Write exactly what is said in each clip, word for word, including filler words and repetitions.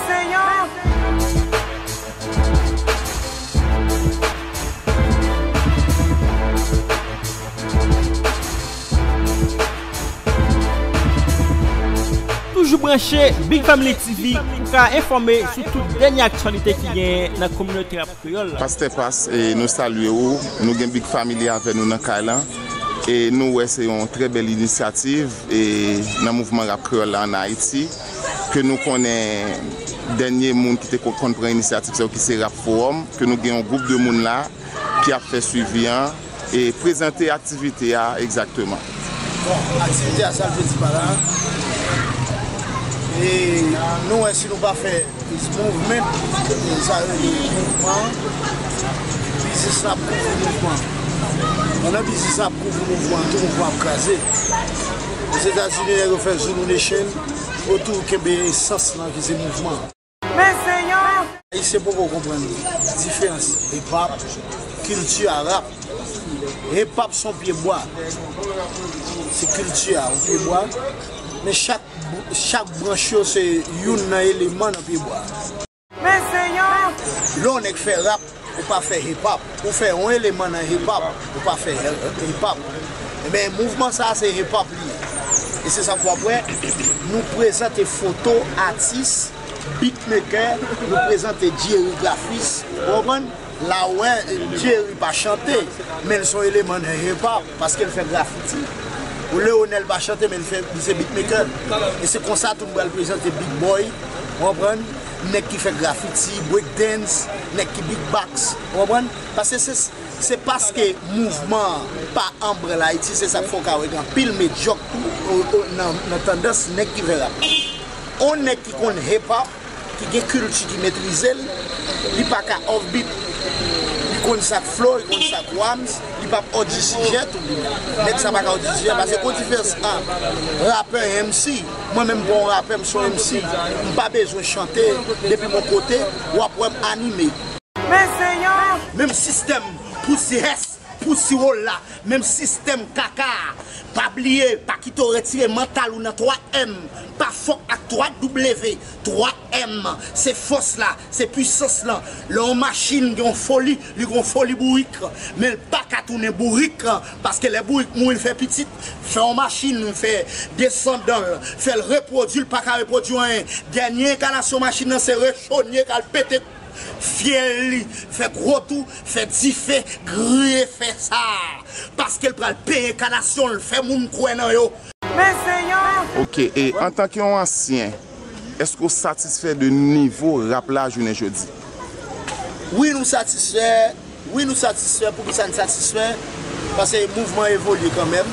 Senyè. Toujou branche Big Family T V pou ka enfòme sou tout dènye aktyalite ki genyen nan kominote rap kreyòl la. Pastè Pas, e nou salye w. Nou gen Big Family avè nou nan kay lan. E nou wè se yon trè bèl inisyativ e nan mouvman rap kreyòl la ann Ayiti. Ke nou konnen dènye moun ki te ko-, konn pran inisyativ sa yo ki se Rap Forum, ke nou gen yon gwoup de moun la ki ap fè swivi an e prezante aktivite a egzakteman. Bon, aktivite a, sa l vle di pa la, e nou wè si nou pa fè movement, e sa yo rele mouvman, biznis la ap kouvri mouvman. Pandan biznis la ap kouvri mouvman, tout mouvman ap kraze. Ozetazini, nèg yo fè Zulu Nation, yo toujou kenbe esans lan ki se mouvman. Men Senyè! Ayisyen poko konprann diferans hip hop, kilti a rap. Hip hop se yon pye bwa. Se kilti a, yon pye bwa. Men chak, chak branch yo se youn nan eleman nan pye bwa. Men Senyè! Lè yon nèg fè rap, ou pa fè hip hop. Ou fè yon eleman nan hip hop, ou pa fè hip hop. Ebyen, mouvman sa a se hip hop li ye. E se sa k fè w ap wè, nou prezante foto atis, beatmaker, nou prezante Jerry grafis, ou konprann? La ou wè, Jerry pa chante, men l se yon eleman nan hip hop, paske l fè grafiti. Ou Leonel pa chante, men l fè, li se beatmaker. E se konsa tou nou pral prezante Big Boy, ou konprann? Nèg ki fè grafiti, break dance, nèg ki beatbox, ou konprann? Paske se, se paske mouvman an pa anbranle Ayiti, se sa k fè w ka wè gen anpil medyòk tou, o, o, nan, nan tandans nèg ki fè rap. On nèg ki konn hip hop, ki gen kilti, ki metrize l, li pa ka off beat. Li konn sa k flow, li konn sa k rhymes, li p ap òdi sijè tou li menm. Nèg sa pa ka òdi sijè, paske gon diferans ant rapè e M C. Mwen menm, m pa yon rapè, m se yon M C. M pa bezwen chante, depi m yon kote, w ap wè m anime. Men Senyè! Menm sistèm, pussy ass, pussy hole la, menm sistèm kaka a. Pa bliye, pa kite w retire mantal ou nan twa M. Pa fòk ak twa W. Twa M, se fòs la, se pwisans lan. Lè yon machin gen yon foli, li gen yon foli bourik, men l pa ka tounen bourik, paske lè bourik mouri, l fè pitit, fè yon machin, fè desandan l, fè l repwodui, l pa ka repwodui anyen. Dènye enkanasyon machin nan, se rechonye k al pete fyèl li, fè gwo tou, fè dife, griye fè sa. Paske l pral peye enkanasyon l, fè moun kwè nan yo. Men Senyè! Ok, e antanke yon ansyen, èske w satisfè de nivo rap la jounen jodi? Wi, nou satisfè. Wi, nou satisfè. Poukisa n satisfè? Paske mouvman evolye kanmenm.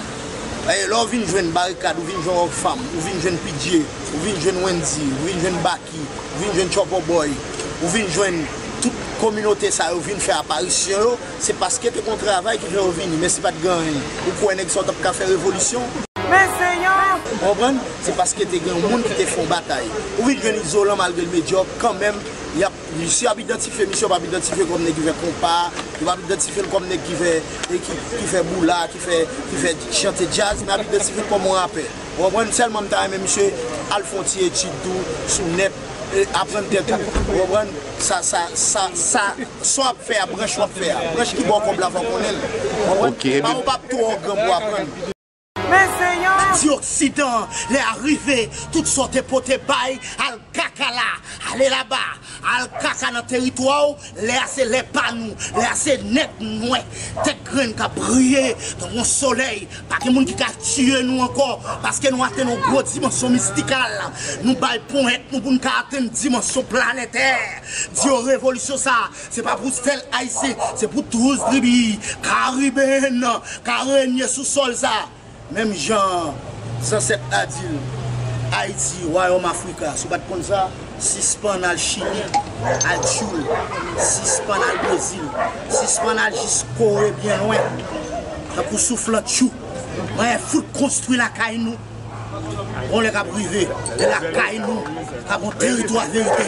E lè w vin jwenn Barikad, ou vin jwenn Rockfam, ou vin jwenn P J, ou vin jwenn Wendy, ou vin jwenn Baky, ou vin jwenn Chopper Boy, ou vin jwenn tout kominote sa yo vin fè aparisyon yo, se paske te gen yon travay ki fè yo vini, men si pa t gen anyen, ou kwè nèg sa yo t ap ka fè revolisyon? Men Senyè! Ou konprann? Se paske te gen yon moun ki te fè yon batay. Ou vin jwenn Izolan, malgre l medyòk, kanmenm, y ap, si y ap idantifye misye, yo p ap idantifye l kòm nèg ki fè konpa, yo p ap idantifye l kòm nèg ki fè, e ki, ki fè boula, ki fè, ki fè chante djaz, men y ap idantifye l kòm yon rapè. Ou konprann? Sèlman m ta renmen misye al fè yon ti etid tou sou nèt, e aprann tèt ou. Ou konprann? Sa, sa, sa, sa, sa w ap fè a, branch w ap fè a. Branch ki ba w kòb la, fò w konnen l. Ou konprann? Ok, pa, ebyen, ou p ap twò gran pou w aprann. Men Senyè! Di Oksidan, lè a rive, tout sa w te pote bay, al kaka la, ale laba, al kaka nan teritwa w, lè a se lè pa nou, lè a se nèg nwè, tèt grenn k ap briye tankou yon solèy, pa gen moun ki ka tiye nou ankò, paske nou atenn yon gwo dimansyon mistikal, nou bay ponyèt nou pou n ka atenn dimansyon planetè. Di yo revolisyon sa, se pa pou sèl Ayisyen, se pou douz tribi Kariben ka renye sou sòl sa. Menm jan zansèt la di l, Ayiti, wayòm Afrika, si w pa t konn sa, sispann al Chili, al Chile, sispann al Brezil, sispann al jis Kore byen lwen, tankou souflantchou. Mwen fout konstwi lakay nou. Bon lè k ap rive, e lakay nou k ap yon teritwa verite.